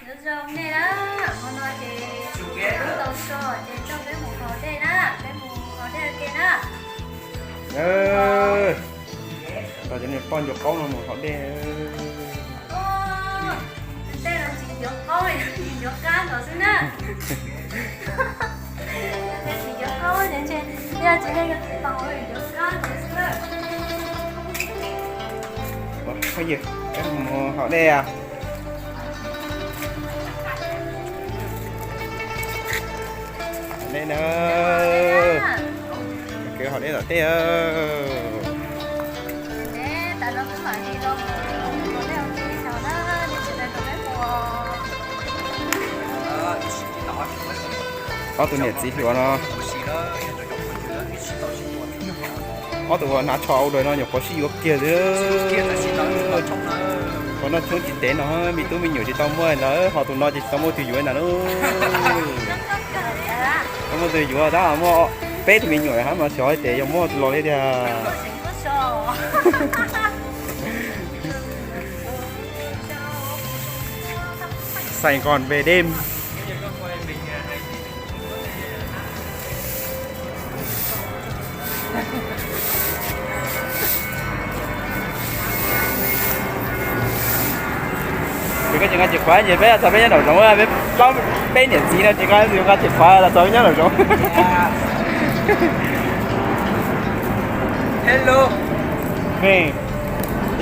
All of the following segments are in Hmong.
Nyob zoo nej na, hmo no ces tau so ces coj peb mus haus dej na, peb mus haus dej ua ke na. Coj cov niag poj ncuav qaub no mus haus dej. Tej no tsis ncuav qaub, tsis ncuav qab nkaus xwb na. Tsis ncuav qaub ces ntshe yog tsis yog ncuav qab nkaus xwb na. Mus haus dej. Haus dej na. Kwv haus dej tom tej. Ob tug niam txiv hluas no. Ob tug hnav tsho ua luaj no nyuam qhuav sib yuav kiag xwb. Qhov no tshoob tsis tev no me tub me nyuam tsis tau muaj ntawd, ho tus no ces tsis tau muaj tus yuav ntag lauj. Tau muaj tus yuav tab muaj peb tug me nyuam hab mas xyov hais tias yog muaj tus los li tiag. Sài Gòn về đêm. Ces koj tsis nqa chìa khóa ces peb los txog peb nyob nraum zoov, peb plaub peb niam txiv no tsis nqa, nqa chìa khóa los txog peb nyob nraum zoov. Hello.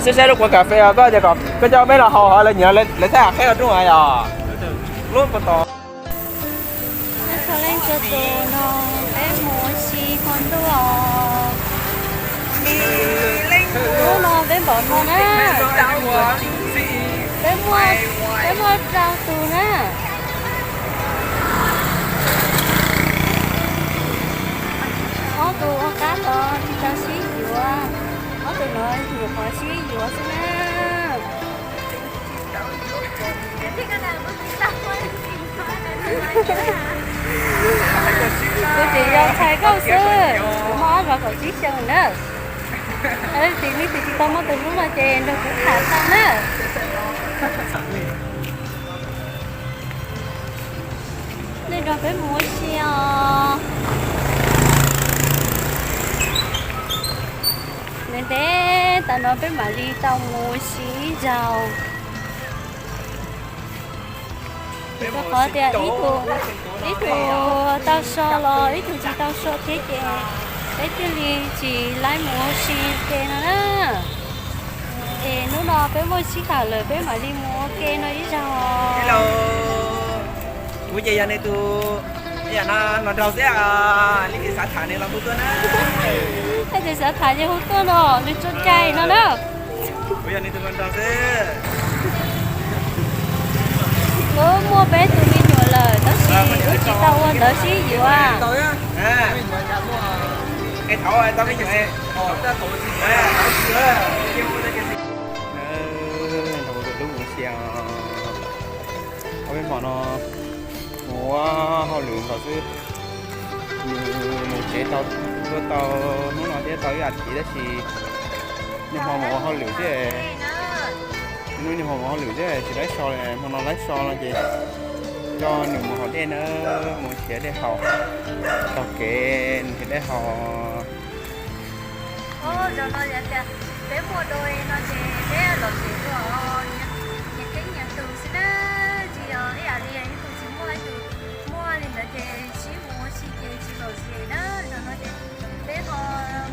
Saib saib lub quán cà phê koj tias kom koj coj peb los haus hov lawv nyiam lawv thaij hauv qheb los rooj yom. Lub ko tos. Nyob zoo leej txhua tus no, peb mus ua si hmo ntuj os. Hnub no peb npaum no na, peb muaj, peb muaj rau tus na. Ob tug ua qab los tsis tau sib yuav, ob tug no nyuam qhuav sib yuav xwb na. Kuv tseem yog ntxhais koj xwb, kuv muaj ob phav kaum tsib xyoos na. Leej twg leej twg tsis tau muaj tus hlub no ces nrog kuv tham tau na. Nej nrog peb mus ua si os. Ntev ntev tas no peb mam li tau mus ua si ib zaug. Rau qhov tias ib tug, ib tug tau so los ib tug tsis tau so thiab ces peb thiaj li tsis laib mus ua si ua ke no na. Es hnub no peb muaj sij hawm lawm peb mam li mus ua ke no ib zaug. Kuv ces yog nws tus, yam no los nraug xwb, leej twg xav tham nws los hu tuaj na. Leej twg xav tham ces hu tuaj no, nws tso cai no na. Kuv yog nws tus hluas nraug xwb. Kuv muaj peb tus me nyuam lawm tab sis wb tsis tau ua ntawv sib yuav. Nraug lub mus ua si, ob peb hmo no mus ua hauj lwm nkaus xwb. Nws mus tsev tau, tuaj tau hnub no thiab tau ib as thiv tab sis niaj hmo mus ua hauj lwm thiab, niaj hmo mus ua hauj lwm thiab tsis laib so li, hmo no laib so no ces coj nws mus haus dej na, mus nrhiav dej haus, taug kev nrhiav dej haus. Zaum no yog tias peb muaj dua no ces peb lom zem dua, nyias keeb nyias tus xwb na, tsis yog ib yam li ib tug tsis muaj, ib tug muaj li ntawd ces sib mus ua si ces tsis lom zem na. Zaum no ces peb ho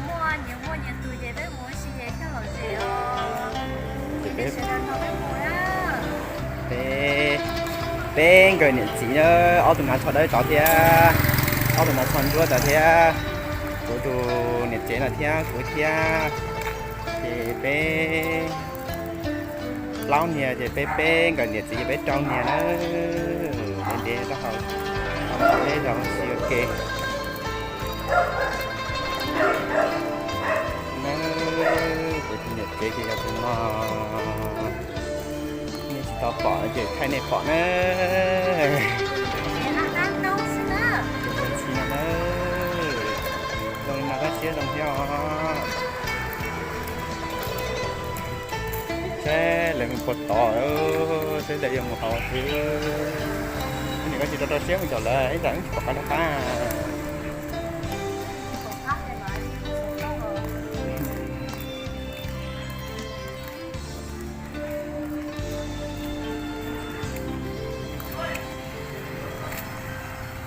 muaj nyias muaj nyias tus ces peb mus ua si ces thiaj lom zem os. Peb, peb nkawm niam txiv na, ob tug hnav tsho dawb tod thiab, ob tug hnav tsho ntsuab tod thiab, kuv tus niam tsev no thiab kuv thiab, ces peb plaub niag ces peb, peb nkawm niam txiv ces peb rau niag na. Ntev ntev taub hau, peb zaum ua si ua ke. Na, kuv tus niam tsev ces yog tus no, nej tsis tau pom ces thaij nej pom na. Tus ntxhi no na, zoo li no koj siab zoo thiab os. Seb lawv mus puas tod, seb lawv yuav mus hauv xwb. Nim no tsis rau rau siab mus caum lawv, ib tsam wb tsis pom qab rov qab.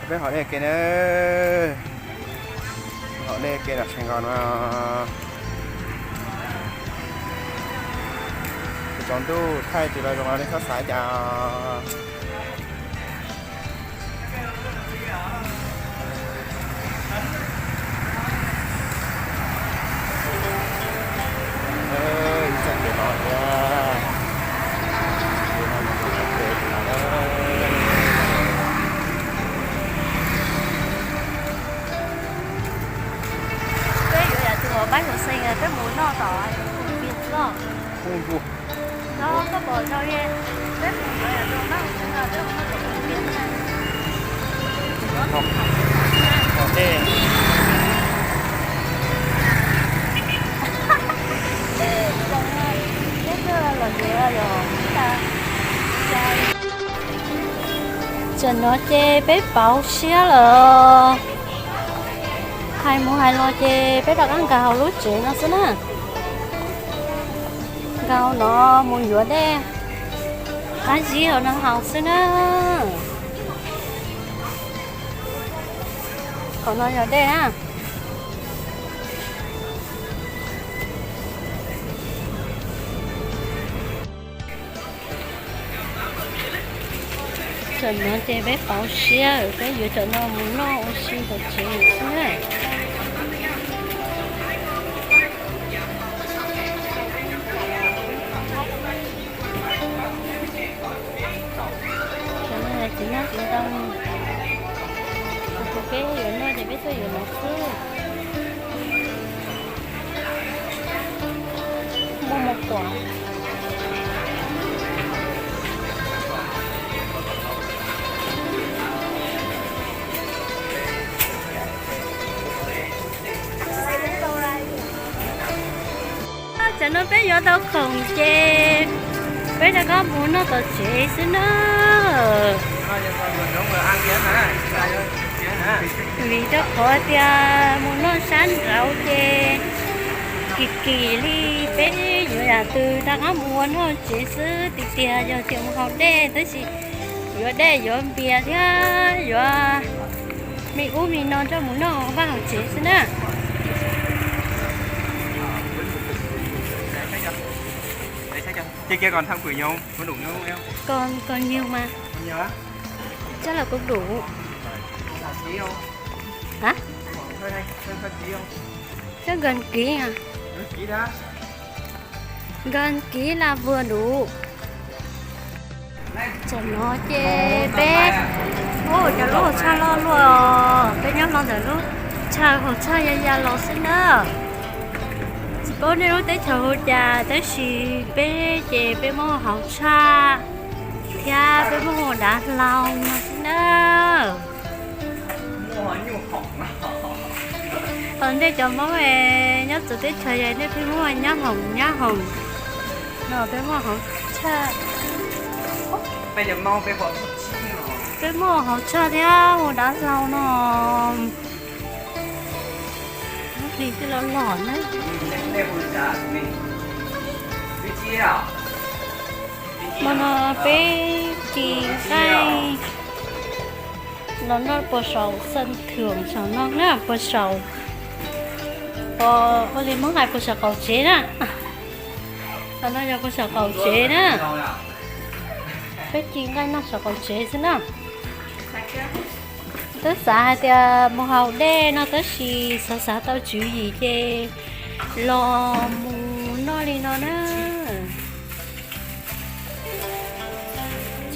Peb hom dej ke na, hom dej ke los Sài Gòn no. Tsaus ntuj thaij tsis tau zoo li nej txhob xav cas. Ib txoj kev no thiab, kev no yog ib txoj kev no na. Peb yuav yam twg uas pab yuav xeem peb mus noj tom Philippines loj. Koj pom zoo li peb mus yuav yam twg noj, peb mus noj tom Philippines na. Tam no ces peb pauv siab lawm. Hais mus hais los ces peb rov qab nkag hauv lub tsev no xwb na. Nkag hauv no mus yuav dej qab zib hauv no haus xwb na. Qhov no yog dej na. Tam no ces peb pauv siab, peb yuav cov no mus noj ua si tom tsev xwb na. Tam no ces noj tsis tau, peb yuav noj ces peb tuaj yuav no xwb. Muaj mov kuam. Tam no peb yuav tau khoom ces peb rov qab mus noj tom tsev xwb na. Vim rau qhov tias mus noj sab nraud ces kim kim li, peb yuav yam twg rov qab mus ua noj tsev xwb. Tiag tiag yog tias mus haus dej tab sis yuav dej yuav npias thiab yuav me ub me no coj mus noj vaj hauv tsev xwb na. Còn, còn nhiều mà. Chắc là cũng đủ. Hả? Chắc gần ký à? Gần ký là vừa đủ. Tam no ces peb, ua cov lub hauv tshaj loj luaj, peb nyob hlo ntawm lub chaw hauv tshaj ya ya los xwb na. Tsis paub nej lub teb chaws hu cas tab sis peb ces peb muab hauv tshaj thiab peb muab hu dav hlau no xwb na. Ho nej cov Hmoob nyob txawv teb chaws es nej pheej muab nyab hoom nyab hoom no, peb muab hauv tshaj, peb muab hauv tshaj thiab hu dav hlau no. Lub hli twb los los na. Hmo no peb ci nqaij los noj puas saum xeem thwm saum no na, puas saum, ua li Hmoob hais puas saum qaum tsev na. Los no yog puas saum qaum tsev na. Peb ci nqaij noj saum qaum tsev xwb na. Twb xav hais tias mus haus dej no tab sis xav xav tau tswv yim ces los mus noj li no na.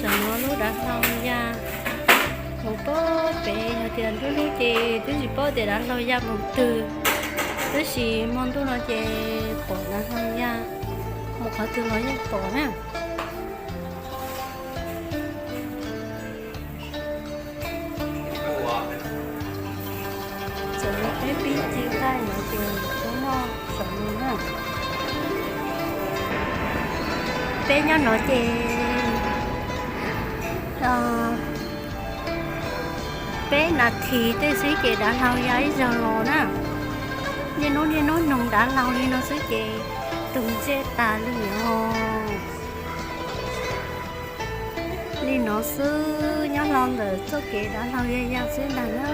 Tam no lub dav hlau ya mus pem, yog tias nruab hnub ces twb tsis paub tias dav hlau ya mus twg, tab sis hmo ntuj no ces pom dav hlau ya mus qhov twg los yeej pom na. Tam no peb pib ci nqaij no ces peb noj saum no na. Peb nyob no ces peb nas this tej xwb ces dav hlau ya ib zaug los na. Niaj hnub niaj hnub noog dav hlau li no xwb ces tus ntsej tas li os. Li no xwb, nyob hlo ntawm txoj kev dav hlau ya ya xwb ntag na.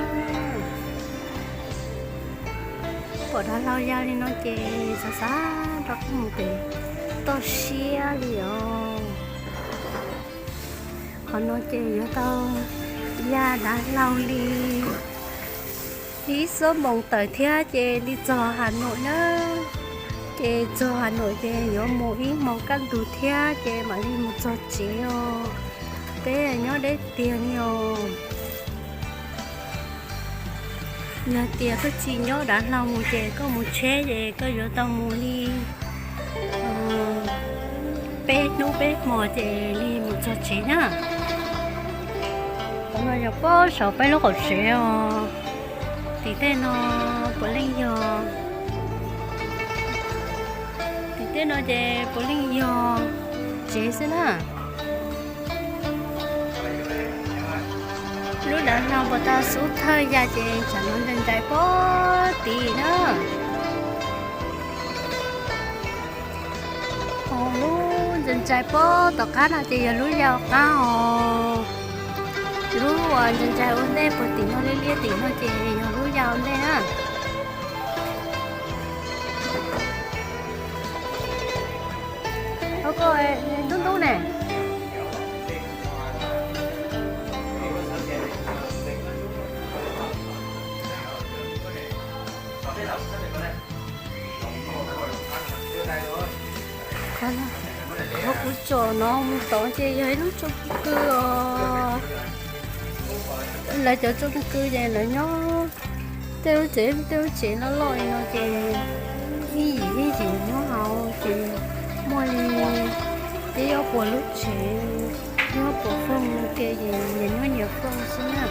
Pom dav hlau ya li no ces xav xav rov qab mus pem toj siab li os. Qhov no ces yuav tau ya dav hlau li ib xuab moos tawm thiab ces li txog Has Nois na. Ces txog Has Nois ces yuav mus ib hmos kaj ntug thiab ces mam li mus txog tsev os. Peb nyob deb tiag li os. Yog tias koj tsis nyob dav hlau mus ces koj mus tsheb ces koj yuav tau mus li peb hnub peb hmos ces li mus txog tsev na. Qhov no yog pob saum peb lub qaum tsev os. Tim tej no puav leej yog, tim tej no ces puav leej yog tsev xwb na. Lub dav hlau puas tau xub thawj ya ces tsam no ntsais ntsais pob tid na. Ho lub ntsais ntsais pob tom qab no ces yog lub ya ua qab os. Lub uas ntsais ntsais ua ntej puag tim no liab liab tim no ces yog lub ya ua ntej na. Ntub ntub ne. Qhov kuv tsom no mus tod ces yog ib lub tsoo kw os. Lawv cov tsoo kw ces lawv nyob tej lub tsev, tej lub tsev loj loj li no ces ib yim ib yim nyob hauv ces muaj li peb ob puas lub tsev, peb ob puas fooj ke ces nyias nyob nyias fooj xwb na.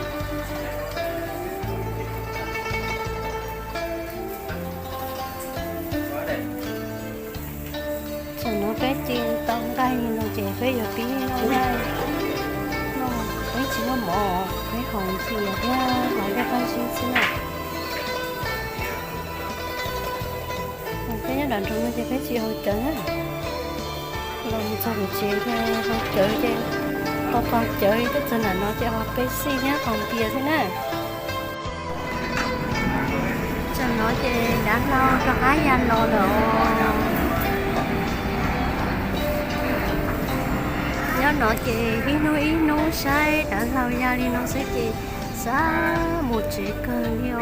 Tam no peb ci tau nqaij li no ces peb yuav pib noj nqaij, noj, peb tsis noj mov, peb haus nqaij thiab hlais dej qab zib xwb na. Peb nyob nram nroog no ces peb tsis haus cawv na. Los mus txog pem tsev ces haus cawv ces, tos tos cawv twb txog nram no ces ho peb xij thiab haus npias xwb na. Tam no ces dav hlau rov qab ya los lawm os. Nyob no ces ib hnub ib hnub saib dav hlau ya li no xwb ces xav mus tsev kawg li os.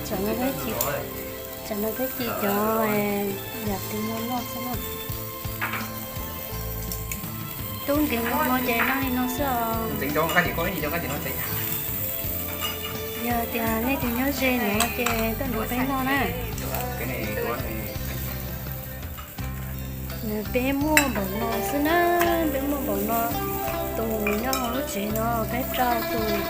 Tam no peb ci cov yam tis no noj xwb na. Tub nkeeg no ces noj li no xwb os. Yog tias leej twg nyob ze no ces tuaj nrog peb noj na. Peb muaj npaum no xwb na, peb muaj npaum no. Tus nyob hauv lub tsev no peb rau tus,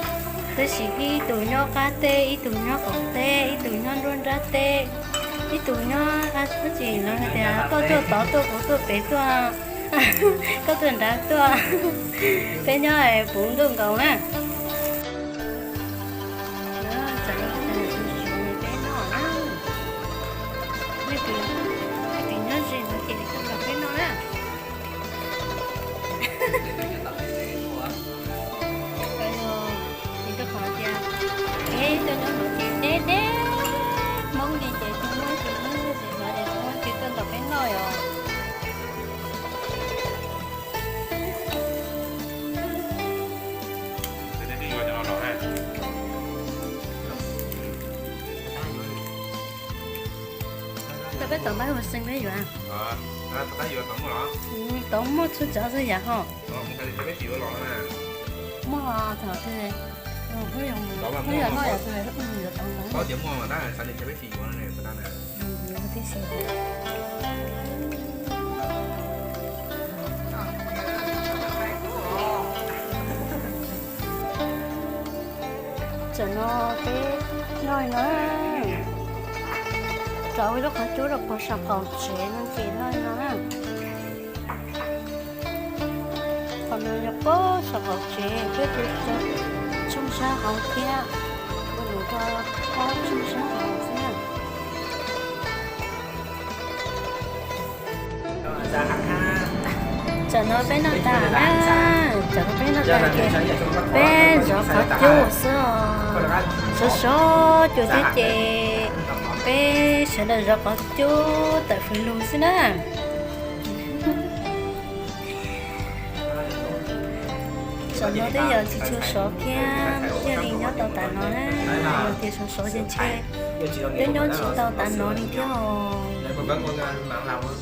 tab sis ib tug nyob qab teb, ib tug nyob qaum teb, ib tug nyob nruab nrab teb, ib tug nyob, tab sis lawv hais tias koj tuaj tod tuaj, kuv tuaj pem tuaj, koj tuaj nrad tuaj. Peb nyob puv ntuj nkaus na. Peb noj na. Leej twg nyob ze no ces tuaj nrog peb noj na. Rau qhov tias peb tuaj nyob no ces deb deb Hmoob li ces tus Hmoob, tus Hmoob ces no ces tus Hmoob ces tuaj nrog peb noj os. Tau peb tom npab ua see peb yuav. Tau muaj txhua tsav txhua yam ho. Muaj txog twg, hnub yog noj yog twg yuav tau ntawd. Tam no peb noj no. Rau ib lub qhov cub rau puag saum qaum tsev no ces noj no na. Qhov no yog puag saum qaum tsev, peb tus tshooj sab hauv thiab, tus nus rau ob tshooj sab hauv xwb na. Tam no peb noj tas na, tam no peb noj tas ces peb zov qhov cub xwb os. Sov sov cua thiab ces peb sawv daws zov qhov cub tawm fws lug xwb na. Tam no twb yog tsis tshua sov thiab, thiaj li nyob tau tas no na. Yog tias sov sov ces ntshe twb nyob tsis tau tas no li thiab os.